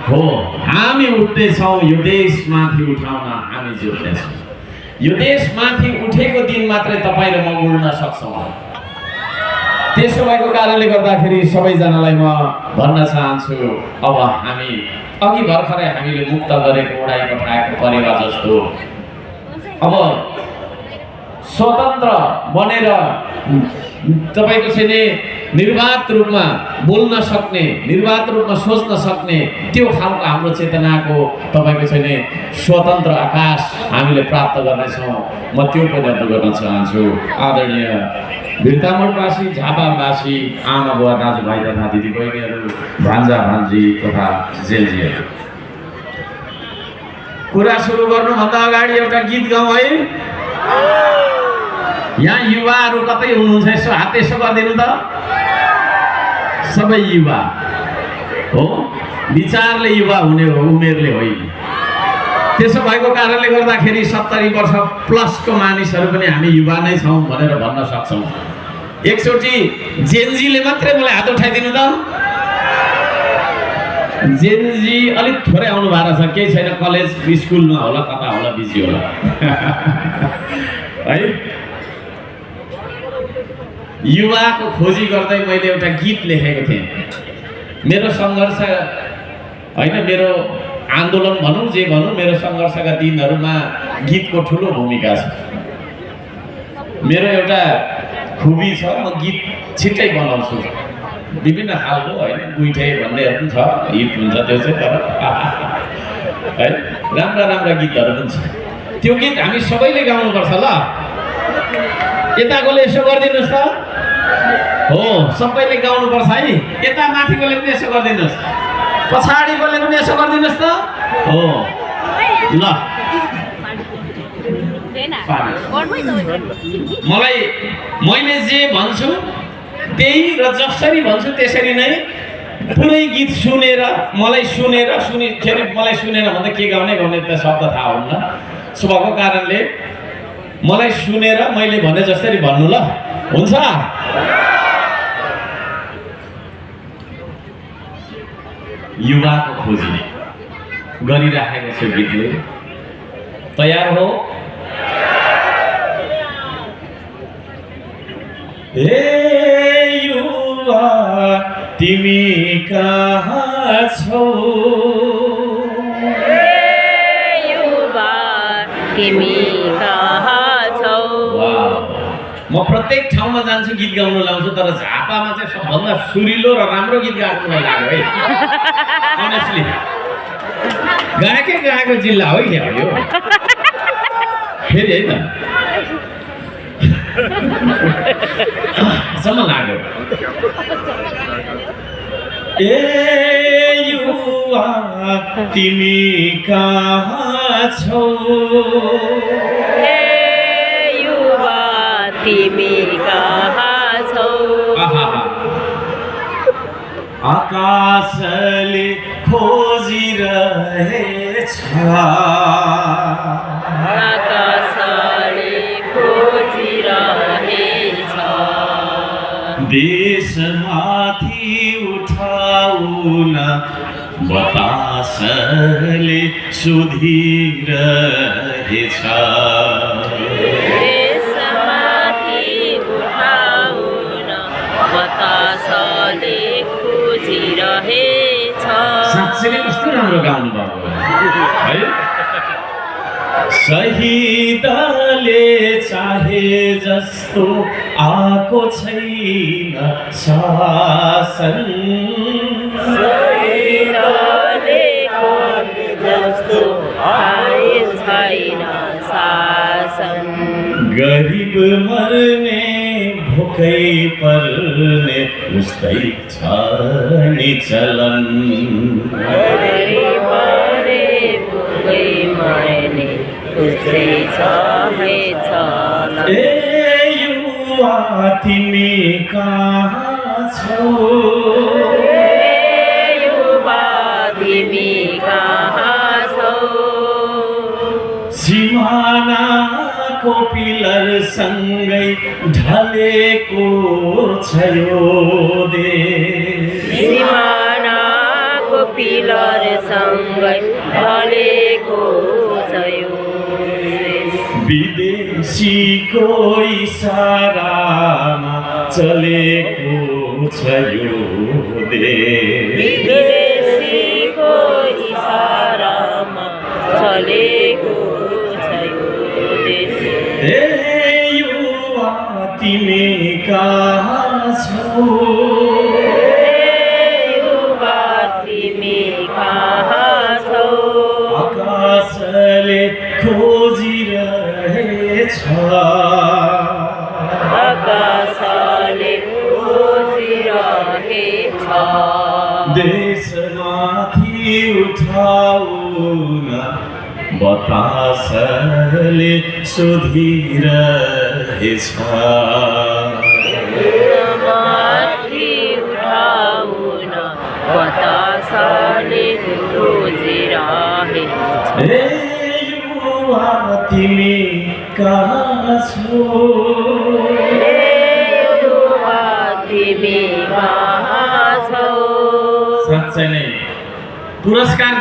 हो हामी उठ्दैछौँ यो देशमाथि उठाउन हामी जुट्नेछौँ यो देशमाथि उठेको दिन मात्रै तपाईँ र म उड्न सक्छौँ त्यसो भएको कारणले गर्दाखेरि सबैजनालाई म भन्न चाहन्छु अब हामी अघि भर्खरै हामीले मुक्त गरेको उडाइ पठाएको परेवा जस्तो अब स्वतन्त्र बनेर तपाईको चाहिँ निर्वाध रूपमा बोल्न सक्ने निर्वाध रूपमा सोच्न सक्ने त्यो खालको हाम्रो चेतनाको तपाईको चाहिँ स्वतन्त्र आकाश हामीले प्राप्त गर्नेछौँ म त्यो पनि अध्ययन गर्न चाहन्छु आदरणीय भिरतामोडवासी झापावासी आमा बुवा दाजुभाइ तथा दिदीबहिनीहरू भान्जा भान्जी तथा जेलजीहरू कुरा सुरु गर्नुभन्दा अगाडि एउटा गीत गाउँ है यहाँ युवाहरू कतै हुनुहुन्छ यसो हात यसो गरिदिनु त सबै युवा हो विचारले युवा हुने हो उमेरले होइन त्यसो भएको कारणले गर्दाखेरि 70 वर्ष प्लसको मानिसहरू पनि हामी युवा नै छौँ भनेर भन्न सक्छौँ एकचोटि जेनजीले मात्रै मलाई हात उठाइदिनु त जेनजी अलिक थोरै आउनु भएको छ केही छैन कलेज स्कुलमा होला कता होला बिजी होला है युवाको खोजी गर्दै मैले एउटा गीत लेखेको थिएँ मेरो सङ्घर्ष होइन मेरो आन्दोलन भनौँ जे भनौँ मेरो सङ्घर्षका दिनहरूमा गीतको ठुलो भूमिका छ मेरो एउटा खुबी छ म गीत छिट्टै बनाउँछु विभिन्न खालको होइन गुइठे भन्नेहरू पनि छ हिट हुन्छ त्यो चाहिँ तर है राम्रा राम्रा गीतहरू पनि छ त्यो गीत हामी सबैले गाउनुपर्छ ल यताकोले यसो गरिदिनुहोस् त हो सबैले गाउनुपर्छ है यता माथिकोले पनि यसो गरिदिनुहोस् पछाडिकोले पनि यसो गरिदिनुहोस् त हो ल मलाई मैले जे भन्छु त्यही र जसरी भन्छु त्यसरी नै पुरै गीत सुनेर मलाई सुनेर भन्दा के गाउने त शब्द थाहा हुन्न सो भएको कारणले मलाई सुनेर मैले भने जसरी भन्नु ल हुन्छ युवाको खोजी गरिराखेको छु गीतले तयार हो ए युवा तिमी कहाँ छौ युवा तिमी कहाँ छौ म प्रत्येक ठाउँमा जान्छु गीत गाउन लाउँछु तर झापामा चाहिँ सबभन्दा सुरिलो र राम्रो गीत गाएको मलाई लाग्यो है अनेस्टली गाएको जिल्ला हो क्या यो फेरि है त सम्म लाग्यो ए युवा तिमी कहाँ छौ तिमी कहाँ छौ आकाशले खोजिरहेछ आकाशले खोजिरहेछ देशमाथि उठाउन बतासले सोधिरहेछ बतासले खोजिरहेछ साँच्चै नै कस्तो राम्रो गाउनु भएको है शहीदले चाहे जस्तो आको छैन शासन शहीदले जस्तो आए छैन शासन गरिब मर्ने भोकै पर्ने उस्तै छ नि चलन गरिब मर्ने भोकै मर्ने उस्तै छ है चलन ए युवा तिमी कहाँ छौ युवा तिमी कहाँ छौ सिमानाको पिलर सँगै ढलेको छ यो देश सिमानाको पिलरसँगै ढलेको छ यो देश। विदेशीको इसारामा चलेको छ यो देश। विदेशीको इसारामा चलेको छ यो देश। हे युवा तिमी कहाँ छौ? युवा तिमी कहाँ छौ? आकाशले खोजिरहेछ, आकाशले खोजिरहेछ। देशमाथि उठाउन बतासले सोधिरहेछ। माथि उठाउन बतासले खोजिरहेछ। हे युवा तिमी कहाँ छौ? युवा तिमी कहाँ छौ? साँच्चै नै पुरस्कार